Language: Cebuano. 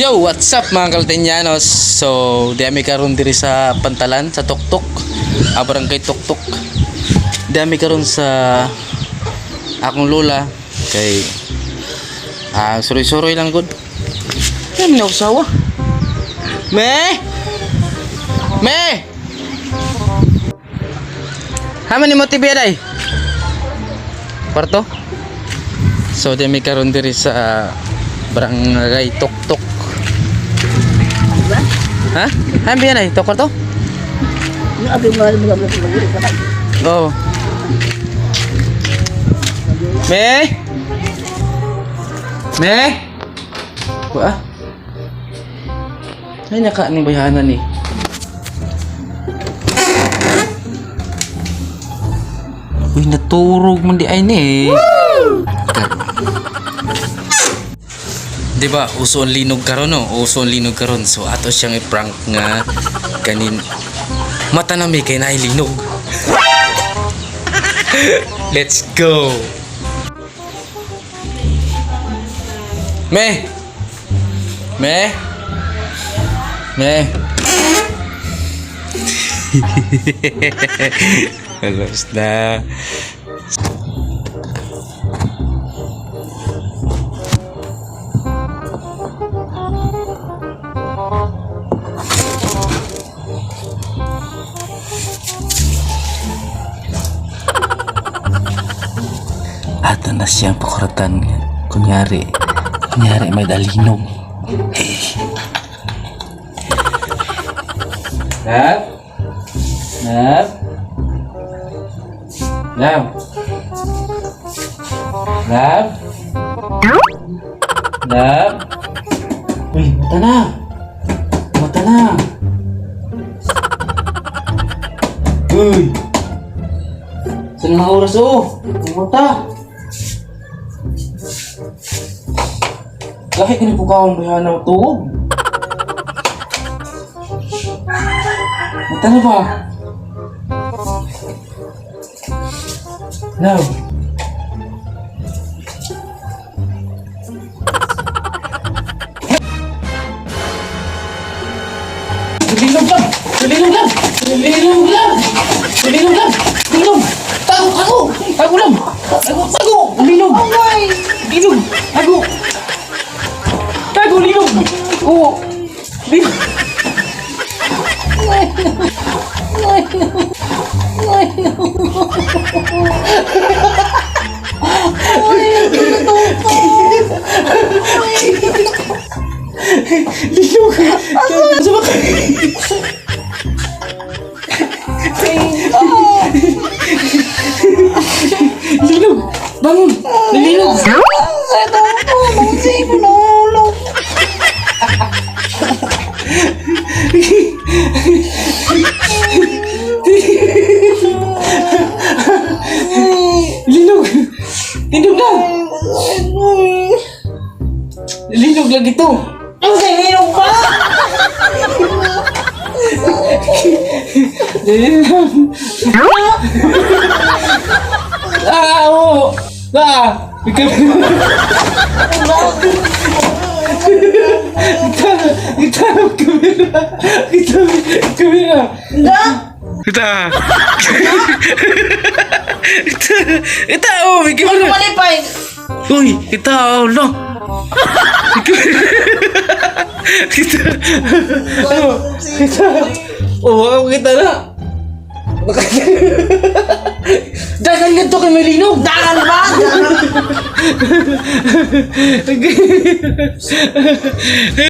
Yo, what's up, mga Kaltenyanos? So, di ami karon diri sa Pantalan, sa Tuktok. Ah, barangay Tuktok. Di ami karon sa akong lola kay suroy-suroy lang gud. Ay, may usawa. Me! Me! Haman ni mo TV day? Kwarto? So, di ami karon diri sa barangay Tuktok. Ha? Han biyan ay tok kwarto? Oo. Me? Me? Wa? Ay, naka anong bayanan ni? Uy, naturog man di ay ni. Di ba, uso ang linog karon, no? Uso ang linog karon. So ato siyang i-prank nga kanin mata na mi kay naay linog. Let's go. Me. Me. Me. Alas na. Ato na siyang pakuratan. Kunyari, kunyari may dalinog. Love? Love? Love? Love? Love? Uy, mata na! Mata na! Uy! Saan mga oras, oh? Mata! Kahit hindi po ka akong bayana tuog. Mata na ba? Love. Tulilog lang! Tulilog lang! Tulilog lang! Tulilog lang! Tulilog! Tago! Tago! Tago lang! Tago! Tago! Tulilog! Tulilog! Tago! Tago! Linog! Oo! Linog! Linog! Sa baka? Linog! Bangon! Linog! Linog! Linog na! Linog lang ito! Ang pa! Linog! Ah! Oo! Ah! Ikaw! Kita! Kita! Kamera! Kita! Kamera! Da? Kita! Kita! Kita! Oh! May kamera! Malipay! Uy! Kita! Oh! No! Kita! Oh! Kita! Oh! Ako kita na! Dagan nga to kay Melinog! Dagan ba? Dagan.